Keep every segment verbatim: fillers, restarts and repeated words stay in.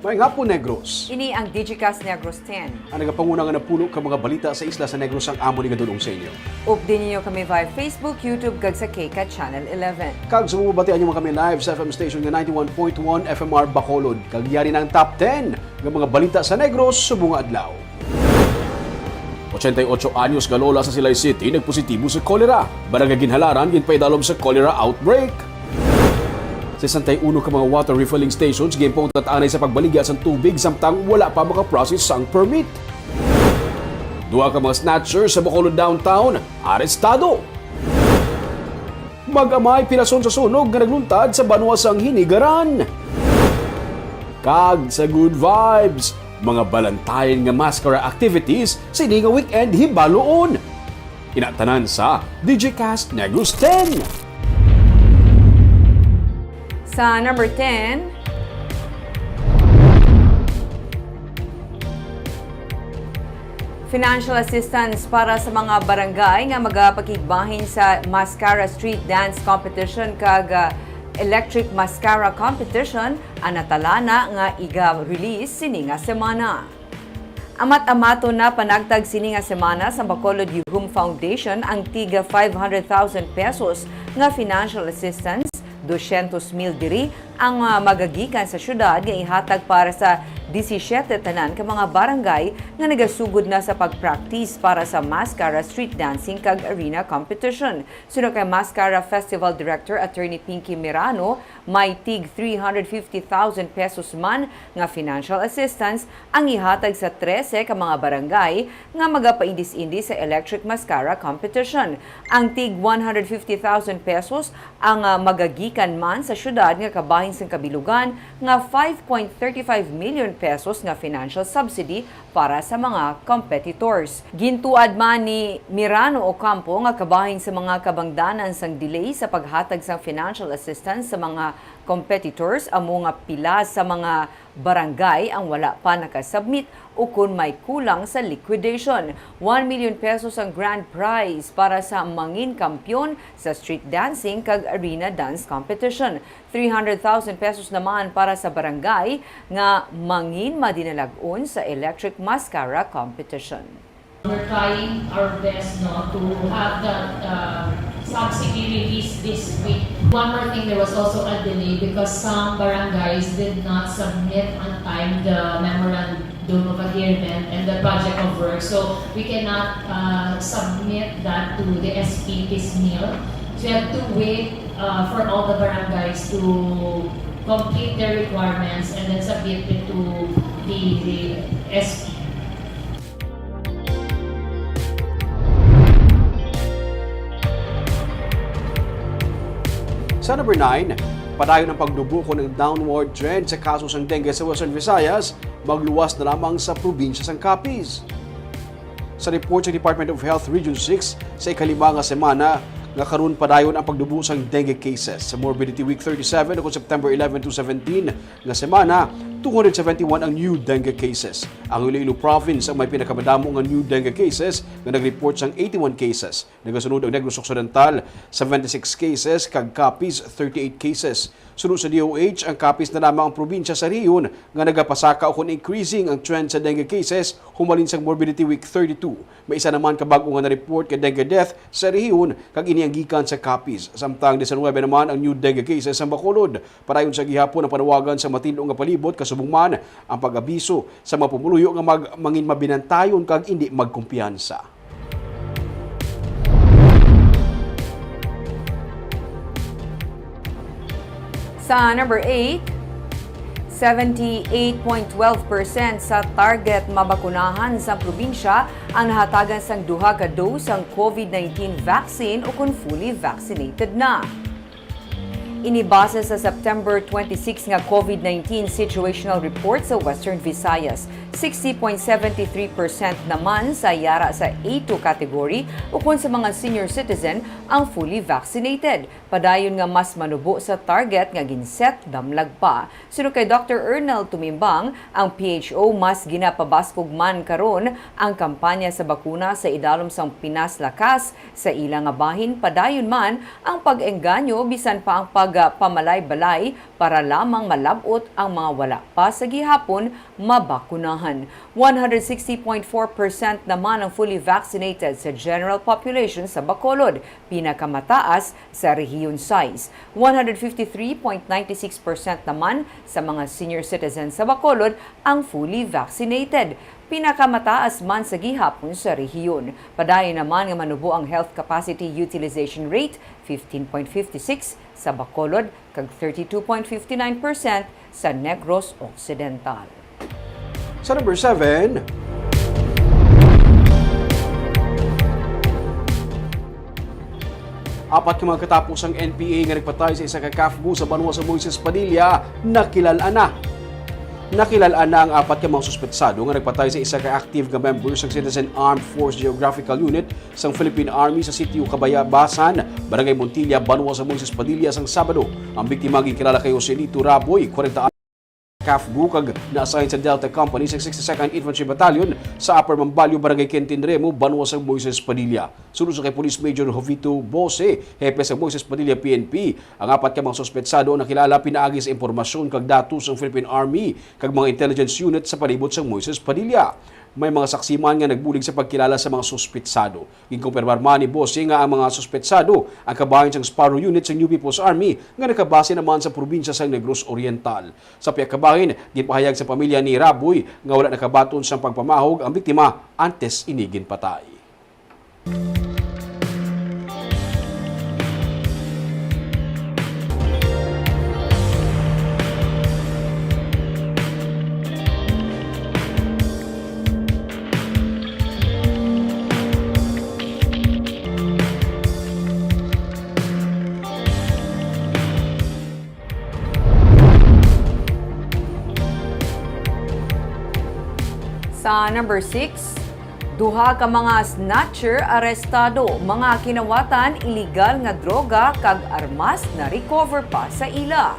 Maayong hapon, Negros. Ini ang Digicast Negros ten. Ang nagapanguna nga napulo ka mga balita sa isla sa Negros ang amon igadul-ong sa inyo. Updi ninyo kami via Facebook, YouTube, kag sa K CAT Channel eleven. Kag sa mabati ninyo kami live sa F M station nga ninety-one point one F M R Bacolod. Kag yari na ang top ten nga mga balita sa Negros subong nga adlaw. Ochenta y ocho anyos nga lola sa Silay City nagpositibo sa cholera. Barangay Ginhalaran ginpaidalom sa cholera outbreak. Sesenta y uno ka mga water refilling stations ginpauntat anay sa pagbaligya sang tubig samtang wala pa makaprocess sang permit. Duha ka mga snatcher sa Bacolod Downtown arestado. Mag-amay pilason sa sunog nga nagluntad sa banwa sang Hinigaran. Kag sa good vibes, mga balantayan nga mascara activities sini nga weekend, hibaloon. Ina tanan sa Digicast Negros ten. Sa number ten, financial assistance para sa mga barangay nga magapakigbahin sa Mascara Street Dance Competition kag, ah, Electric Mascara Competition ang natalana nga iga-release sini nga semana. Amat-amaton na panagtag sini nga semana sa Bacolod Yuhum Foundation ang tiga five hundred thousand pesos nga financial assistance, dosyentos mil diri ang, ah, magagikan sa syudad nga ihatag para sa disisiete tanan ka mga barangay nga nagasugod na sa pag-practice para sa Mascara Street Dancing kag Arena Competition. Suno kay Mascara Festival Director Attorney Pinky Mirano, may tig three hundred fifty thousand pesos man nga financial assistance ang ihatag sa trese ka mga barangay nga magapaindis-indis sa Electric Mascara Competition. Ang tig one hundred fifty thousand pesos ang, ah, magagikan man sa syudad nga kabahin sang kabilugan nga five point thirty five million pesos nga financial subsidy para sa mga competitors. Gintuad man ni Mirano Ocampo nga kabahin sa mga kabangdanan sang delay sa paghatag sang financial assistance sa mga competitors amo nga pila sa mga barangay ang wala pa nakasubmit ukon may kulang sa liquidation. One million pesos ang grand prize para sa mangin kampiyon sa street dancing kag arena dance competition. Three hundred thousand pesos naman para sa barangay nga mangin madinalag-on sa electric mascara competition. We're trying our best, no, to have that, uh, subsidy release this week. One more thing, there was also a delay because some barangays did not submit on time the memorandum of agreement and the project of work. So we cannot, uh, submit that to the S P piecemeal. So we have to wait, uh, for all the barangays to complete their requirements and then submit it to the, the S P. Sa number nine, padayon ang pagdubo kon ang downward trend sa kaso sang dengue sa Western Visayas, magluwas na lamang sa probinsya sang Capiz. Sa report sa Department of Health Region six, sa ikalima nga semana nga karon padayon ang pagdubo sang dengue cases. Sa Morbidity Week thirty-seven, kon September eleven to seventeen nga semana, two hundred seventy-one ang new dengue cases. Ang Iloilo Province ang may pinakamadamo nga new dengue cases nga nag-report sang eighty-one cases. Nagasunod ang Negros Occidental, seventy-six cases, kag Capiz, thirty-eight cases. Suno sa D O H, ang Capiz na lamang ang probinsya sa rehiyon nga nagapasaka ukon increasing ang trend sa dengue cases humalin sang Morbidity Week thirty-two. May isa naman ka bag-o nga na-report nga dengue death sa rehiyon, kag ini ang gikan sa Capiz. Samtang diecinuebe naman ang new dengue cases sa Bacolod. Padayon sa gihapon ang panawagan sa matinlo nga palibot, kasubong man ang pag-abiso sa mga pumuluyo nga mag-, mangin mabinantayon kag indi magkumpiyansa. Sa number eight, seventy-eight point twelve percent sa target mabakunahan sa probinsya ang nahatagan sang duha ka dose sang COVID nineteen vaccine ukon fully vaccinated na. Ini base sa September twenty-six nga COVID nineteen situational report sa Western Visayas. Sixty point seven three percent naman sa yara sa A two category ukon sa mga senior citizen ang fully vaccinated. Padayon nga mas manubo sa target nga ginset damlag pa. Suno kay Doctor Ernel Tumimbang, ang P H O mas ginapabaskog man karon ang kampanya sa bakuna sa idalom sang Pinas Lakas. Sa ila nga bahin, padayon man ang pag-engganyo bisan pa ang pagpamalay-balay para lamang malab-ot ang mga wala pa sa gihapon mabakunahan. One hundred sixty point four percent naman ang fully vaccinated sa general population sa Bacolod, pinakamataas sa Rehiyon sais. One hundred fifty-three point nine six percent naman sa mga senior citizens sa Bacolod ang fully vaccinated, pinakamataas man sa gihapon sa rehiyon. Padayon naman nga manubo ang health capacity utilization rate, fifteen point fifty six sa Bacolod kag thirty-two point fifty nine percent sa Negros Occidental. Sa number seven, apat ka mga katapos ang N P A nga nagpatay sa isa ka CAFGU sa banwa sa Moises Padilla nakilal-an na. Nakilal-an na ang apat ka mga suspetsado nga nagpatay sa isa ka active nga member sa Citizen Armed Force Geographical Unit sang Philippine Army sa sitio Kabayabasan, Barangay Montilla, banwa sa Moises Padilla sang Sabado. Ang biktima ginkilala kay Joselito Raboy, kwarenta anyos, CAFGU, kag na-assign sa Delta Company sa sixty-second Infantry Battalion sa Upper Mambalyo, Barangay Quintin Remo, banwa sang Moises Padilla. Suno sa kay Police Major Jovito Bose, hepe sa Moises Padilla P N P, ang apat ka mga suspetsado nakilala pinaagi sa impormasyon kag datos sang Philippine Army kag mga intelligence unit sa palibot sang Moises Padilla. May mga saksi man nga nagbulig sa pagkilala sa mga suspetsado. Ginkumpirmar man ni Bose nga ang mga suspetsado ang kabahin sang Sparrow Unit sang New People's Army nga nakabase naman sa probinsya sang Negros Oriental. Sa pihak kabahin, ginpahayag sa pamilya ni Raboy nga wala nakabaton sang pagpamahog ang biktima antes ini ginpatay. Sa number six, duha ka mga snatcher arestado, mga kinawatan iligal nga droga kag armas na-recover pa sa ila.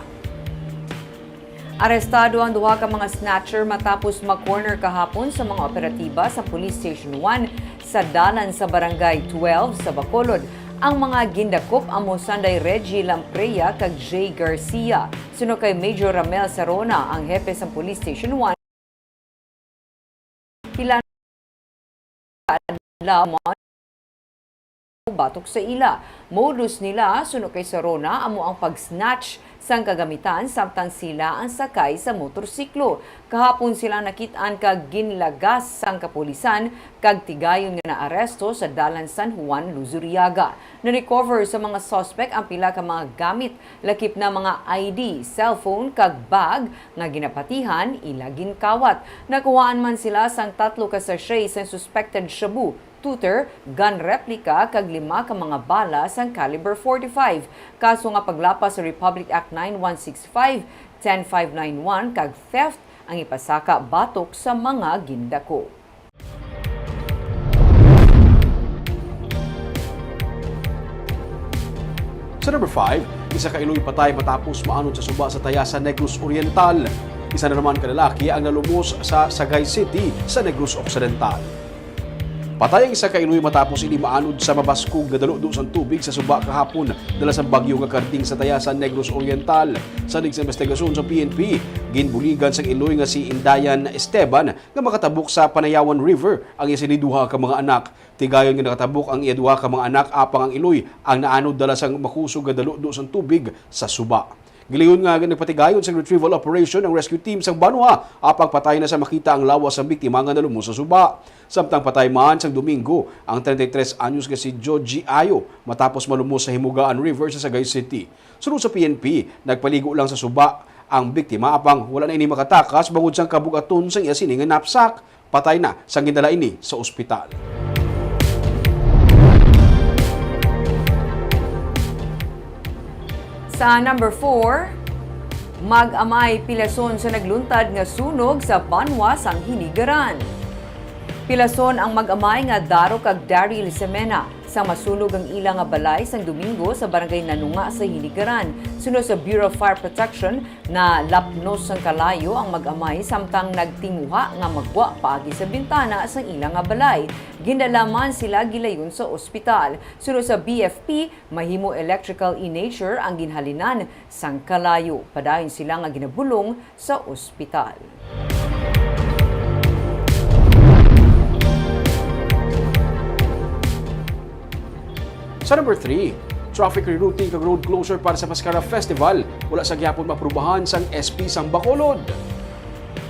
Arestado ang duha ka mga snatcher matapos ma-corner kahapon sa mga operatiba sa Police Station one sa dalan sa Barangay twelve sa Bacolod. Ang mga gindakop amo sanday Reggie Lamprea kag Jay Garcia. Suno kay Major Ramel Sarona, ang hepe sa Police Station one, kilala mo batok sa ila. Modus nila, suno kay Sarona, amo ang pag-snatch sang kagamitan samtang sila ang sakay sa motorsiklo. Kahapon sila nakit-an kag ginlagas sang kapulisan kag tigayon nga naaresto sa dalan San Juan, Luzuriaga. Na-recover sa mga suspect ang pila ka mga gamit, lakip na mga I D, cellphone, kag bag nga ginapatihan ila ginkawat. Nakuhaan man sila sang tatlo ka sachet sang suspected shabu, tutor, gun replica, kag lima ka mga bala sang caliber forty-five. Kaso nga paglapas sa Republic Act nine one six five, ten five nine one, kag theft ang ipasaka batok sa mga gindakop. Sa number five, isa ka iloy patay matapos maanod sa suba sa Tayasan, Negros Oriental. Isa na naman ka lalaki ang nalumos sa Sagay City sa Negros Occidental. Patay ang isa ka iloy matapos ini maanod sa mabaskog nga daludo sang tubig sa suba kahapon, dala sang bagyo nga karding sa Tayasan, Negros Oriental. Sa inig sa investigasyon sa P N P, ginbuligan sang iloy nga si Indayan Esteban nga makatabok sa Panayawan River ang iya sini duha ka mga anak. Tigayon nga nakatabok ang iya duha ka mga anak, apang ang iloy ang naanod dala sang makusog nga daludo sang tubig sa suba. Gilayon nga nagpatigayon sang retrieval operation ang rescue team sang banwa, apang patay na sa makita ang lawas sang biktima nga nalumos sa suba. Samtang patay man sang Domingo ang treinta y tres anyos nga si Joji Ayo matapos malumos sa Himugaan River sa Sagay City. Suno sa P N P, nagpaligo lang sa suba ang biktima, apang wala na ini makatakas bangod sang kabug-aton sang iya sini nga knapsack. Patay na sang gindala ini sa ospital. Sa number four, Mag-amay pilason sa nagluntad nga sunog sa banwa sang Hinigaran. Pilason ang mag-amay nga Daro kag Daryl Semena sa masunog ang ila nga balay sang Domingo sa barangay Nanunga sa Hinigaran. Suno sa Bureau of Fire Protection, nalapnos sang kalayo ang mag-amay samtang nagtinguha nga magwa paagi sa bintana sang ila nga balay. Gindala man sila gilayon sa ospital. Suno sa B F P, mahimo electrical in nature ang ginhalinan sang kalayo. Padayon sila nga ginabulong sa ospital. Sa number three, traffic rerouting kag road closure para sa Mascara Festival, wala sa gihapon maaprubahan sang S P sang Bacolod.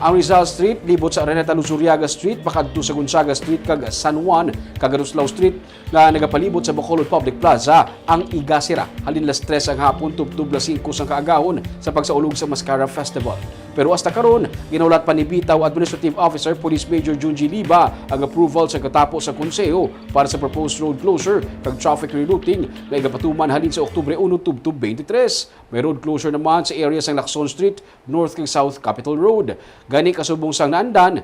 Ang Rizal Street, libot sa Araneta Luzuriaga Street, pakadto sa Gonzaga Street kag San Juan, kag Gatuslao Street, nga nagapalibot sa Bacolod Public Plaza ang igasira halin las tres ang hapon tubtob las singko sang kaagahon sa pagsaulog sa Mascara Festival. Pero hasta karon, ginahulat pa ni Bitaw Administrative Officer Police Major Junji Liba ang approval sa katapo sa konseho para sa proposed road closure kag traffic rerouting nga igapatuman halin sa Oktubre uno tubtob twenty-three. May road closure naman sa area sang Lacson Street, North kag South Capitol Road. Gani, kasubong sang naandan,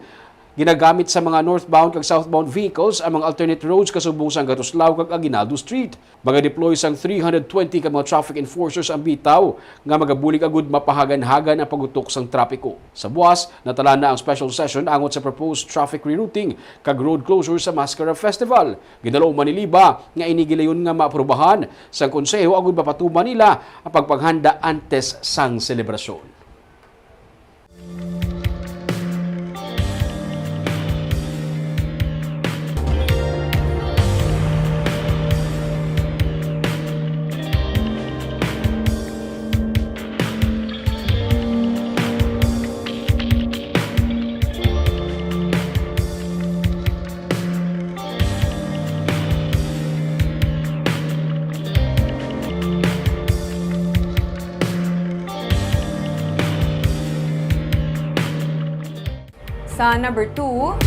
ginagamit sa mga northbound kag southbound vehicles ang mga alternate roads kasubong sang Gatuslao kag Aguinaldo Street. Maga-deploy sang three hundred twenty ka mga traffic enforcers ang Bitaw nga magabulig agud mapahagan-hagan ang pag-utok sang trapiko. Sa buas, natala na ang special session angot sa proposed traffic rerouting kag road closure sa Mascara Festival. Ginalauman ni Liba nga ini gilayon nga maaprubahan sang konseho agud mapatuman nila ang pagpanghanda antes sang selebrasyon. Sa number two,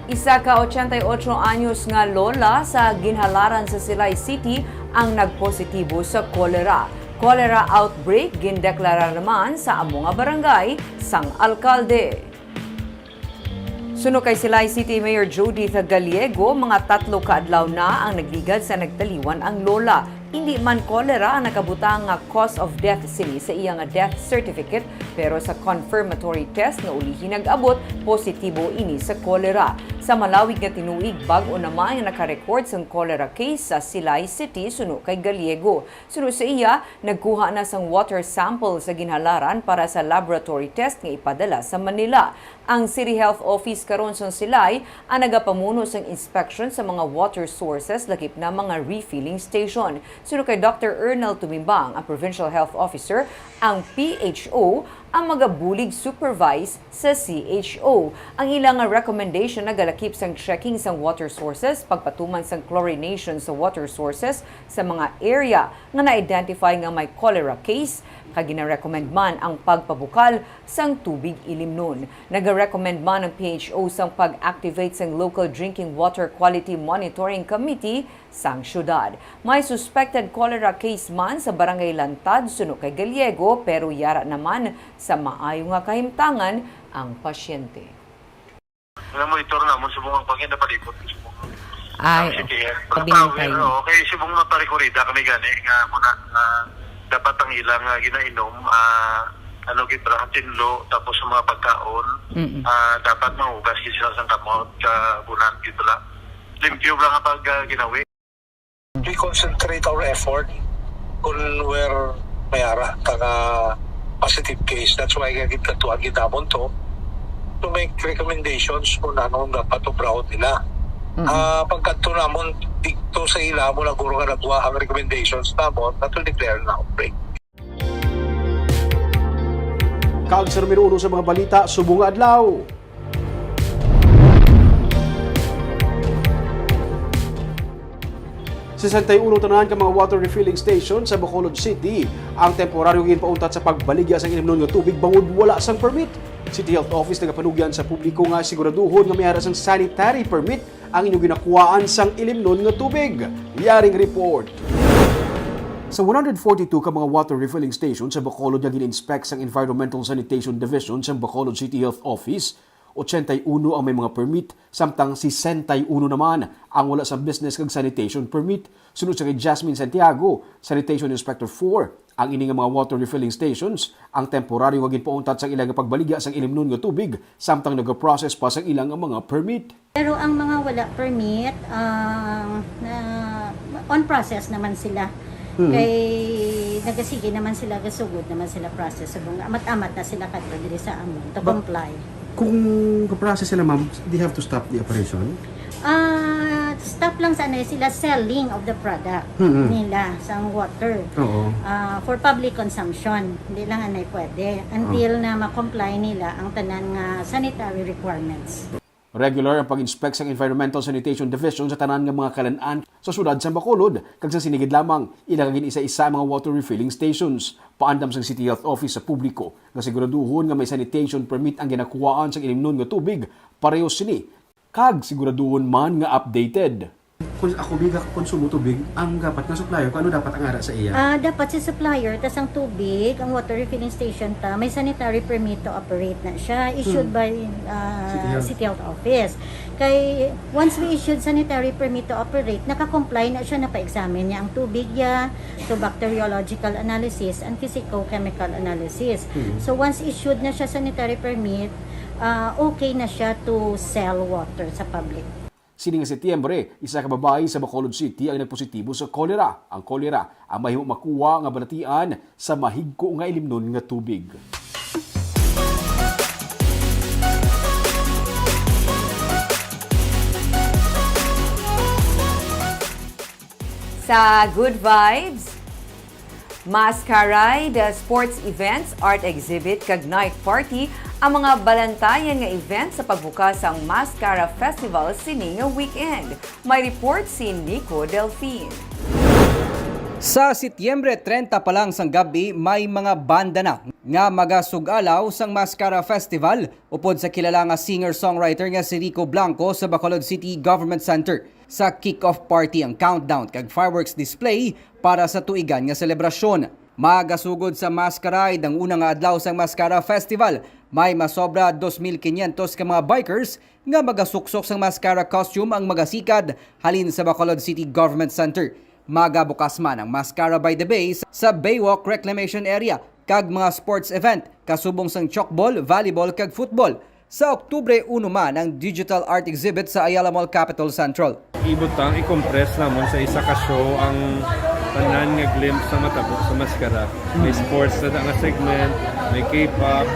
isa ka ochenta y ocho anyos nga lola sa Ginhalaran sa Silay City ang nagpositibo sa cholera. Cholera outbreak gindeklarar naman sa amo nga barangay sang alkalde. Suno kay Silay City Mayor Judith Gallego, mga tatlo ka adlaw na ang nagligad sa nagtaliwan ang lola. Indi man cholera ang nakabutang nga cause of death sini sa iya nga death certificate, pero sa confirmatory test nga ulihi nag-abot, positibo ini sa cholera. Sa malawig nga tinuig, bag-o naman nga naka-record sang cholera case sa Silay City, suno kay Gallego. Suno sa iya, nagkuha na sang water sample sa Ginhalaran para sa laboratory test nga ipadala sa Manila. Ang City Health Office karon sang Silay ang nagapamuno sang inspection sa mga water sources, lakip na mga refilling station. Suno kay Doctor Ernel Tumimbang, ang Provincial Health Officer, ang P H O ang magabulig supervise sa C H O. Ang ila nga recommendation nagalakip sang checking sang water sources, pagpatuman sang chlorination sa water sources sa mga area nga na-identify nga may cholera case, kag gina-recommend man ang pagpabukal sang tubig ilimnon. Nagarecommend man ang P H O sang pag-activate sang Local Drinking Water Quality Monitoring Committee sang syudad. May suspected cholera case man sa Barangay Lantad, suno kay Gallego, pero yara naman sa maayo nga kahimtangan ang pasyente. Nga monitor namon subong ang pangin napalibot subong. Ay, ang C T F. Pagka-tower, kabinitay. Oo, kay subong maparikurida kami gani nga muna nga dapat ang ilang, ah, ginainom, ah, ano gid ra, tinlo, tapos sa mga pagkaon, Mm-mm. ah, dapat mahugas gid sila sang kamot, ka bunan gid ra. Limpyo lang ang pag, ah, ginawi. We concentrate our effort kung where may ara ka nga positive case. That's why nga gid kadtuan gid namon to to make recommendations kung ano ang dapat obrahon nila. Mm-mm. Ah, pagkadto namon dito sa ila mo na guro nga nagwa ang recommendations namon na to declare na outbreak. Kag sa numero uno sa mga balita, subong nga adlaw. Sesenta y uno tanan ka mga water refilling station sa Bacolod City ang temporaryo ginpauntat sa pagbaligya sang ilimnon nga tubig bangod wala sang permit. City Health Office nagapanugyan sa publiko nga siguraduhon nga may ara sang sanitary permit ang inyo ginakuhaan sang ilimnon nga tubig. Yaring report. Sa one hundred forty-two ka mga water refilling station sa Bacolod nga gin-inspect sang Environmental Sanitation Division sang Bacolod City Health Office, ochenta y uno ang may mga permit, samtang sesenta y uno naman ang wala sa business kag sanitation permit. Suno sa kay Jasmine Santiago, Sanitation Inspector four, ang ini nga mga water refilling stations ang temporaryo nga ginpauntat sang ila nga pagbaligya sang ilimnon nga tubig, samtang nagaprocess pa sang ila nga mga permit. Pero ang mga wala permit, ah, na, on process naman sila. Hmm. Kay nagasige naman sila, gasugod naman sila process. Subong amat-amat na sila kadto diri sa amon to But comply. Kung ga-process sila, ma'am, they have to stop the operation? Ah, stop lang sa ano sila, selling of the product Mm-mm. nila sa water. Oo. Ah, for public consumption, hindi lang anay pwede until na ma-comply nila ang tanan nga sanitary requirements. Regular ang pag-inspect sang Environmental Sanitation Division sa tanan nga mga kalan-an sa siyudad sa Bacolod, kag sa sinigid lamang, ila nga gin-isa-isa ang mga water refilling stations. Paandam sang City Health Office sa publiko nga siguraduhon nga may sanitation permit ang ginakuhaan sang ilimnon nga tubig, pareho sini, kag siguraduhon man nga updated. Kung ako biga konsumo tubig, ang dapat nga supplier, kung ano dapat ang ara sa iya? Ah, dapat si supplier, tas ang tubig, ang water refilling station ta, may sanitary permit to operate na siya, issued Hmm. by, ah, City Health. City Health Office. Kay, once we issued sanitary permit to operate, naka-comply na siya, napa-examine niya ang tubig niya, to bacteriological analysis and physicochemical analysis. Hmm. So, once issued na siya sanitary permit, ah, okay na siya to sell water sa public. Sini nga Setyembre, isa ka babayi sa Bacolod City ang nagpositibo sa kolera. Ang kolera ang mahimo makuha nga balatian sa mahigko nga ilimnon nga tubig. Sa Good Vibes, Masquerade, sports events, art exhibit, kag night party ang mga balantayan nga event sa pagbukas sang Mascara Festival sini nga weekend. May report si Nico Delfin. Sa Setyembre treinta pa lang sang gab-i, may mga banda na nga magasug-alaw sang Mascara Festival upod sa kilala nga singer-songwriter nga si Rico Blanco sa Bacolod City Government Center. Sa kick-off party ang countdown kag fireworks display para sa tuigan nga selebrasyon. Magasugod sa Masquerade ang una nga adlaw sang Mascara Festival. May masobra dos mil quinientos ka mga bikers nga magasuksok sang mascara costume ang magasikad halin sa Bacolod City Government Center. Magabukas man ang Mascara by the Bay sa Baywalk Reclamation Area kag mga sports event kasubong sang chokball, volleyball kag football. Sa Oktubre uno man ang digital art exhibit sa Ayala Mall Capitol Central. Ibutang, i-compress namon sa isa ka show ang tanan nga glimpse sa matabo sa Mascara. May sports na nga segment, may K-pop,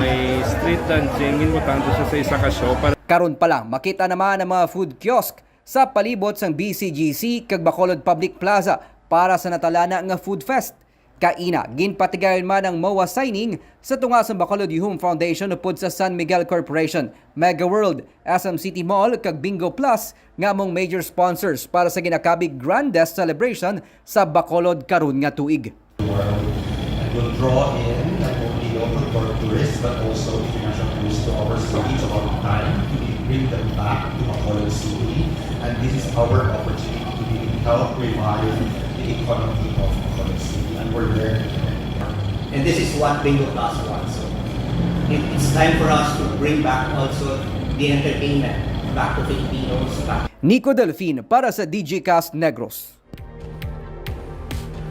may street dancing, ginbutang to siya sa isa ka show para Karon pa lang, makita naman ang mga food kiosk sa palibot sang B C G C kag Bacolod Public Plaza para sa natalana nga food fest. Kaina, ginpatigayon man ang MOA signing sa tunga sang Bacolod Yuhum Foundation upod sa San Miguel Corporation, Mega World, S M City Mall, kag Bingo Plus nga among major sponsors para sa ginakabig grandest celebration sa Bacolod karon nga tuig. World and will draw in not only local tour- tourists but also international tourists to our city. It's about time we bring them back to Bacolod City, and this is our opportunity to really help revive the economy of Bacolod City, and we're learning. And this is one Bingo Plus one, so it, it's time for us to bring back also the entertainment back to Filipinos, back Nico Delfin para sa D J Cast Negros.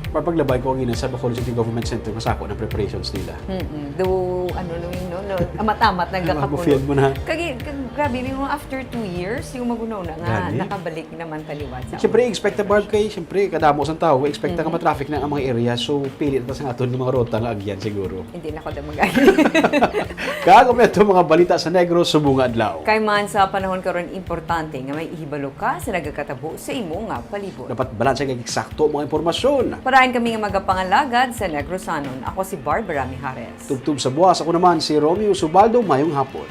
Mapaglabay ko ang ina sa Bacolod City Government Center, masako ng preparations nila. Mm-mm. Do, ano, no, no, no, amat-amat, Ay, nagkakapulo. Mabufield mo na. Kagi, kag-, grabe, yung after two years, yung magunaw na nga, Gani. Nakabalik naman taliwat sa Siyempre, una. Expect na, Barb, kay, siyempre, kadamo sang tao, expect na nga Mm-hmm. matraffic na ang mga area, so, pili na ta sa aton nga mga ruta nga agyan, siguro. Hindi na ko na mag-, Kag kompleto mga balita sa Negros subong nga adlaw. Kay man sa panahon karon, importante nga may ihibalo ka sa nagakatabo sa imo nga palibot. Dapat balanse kag eksakto ang mga impormasyon. Parayan kami nga magapangalagad sa Negrosanon. Ako si Barbara Mijares. Tubtob sa buwas, ako naman si Romeo Subaldo. Mayong hapon.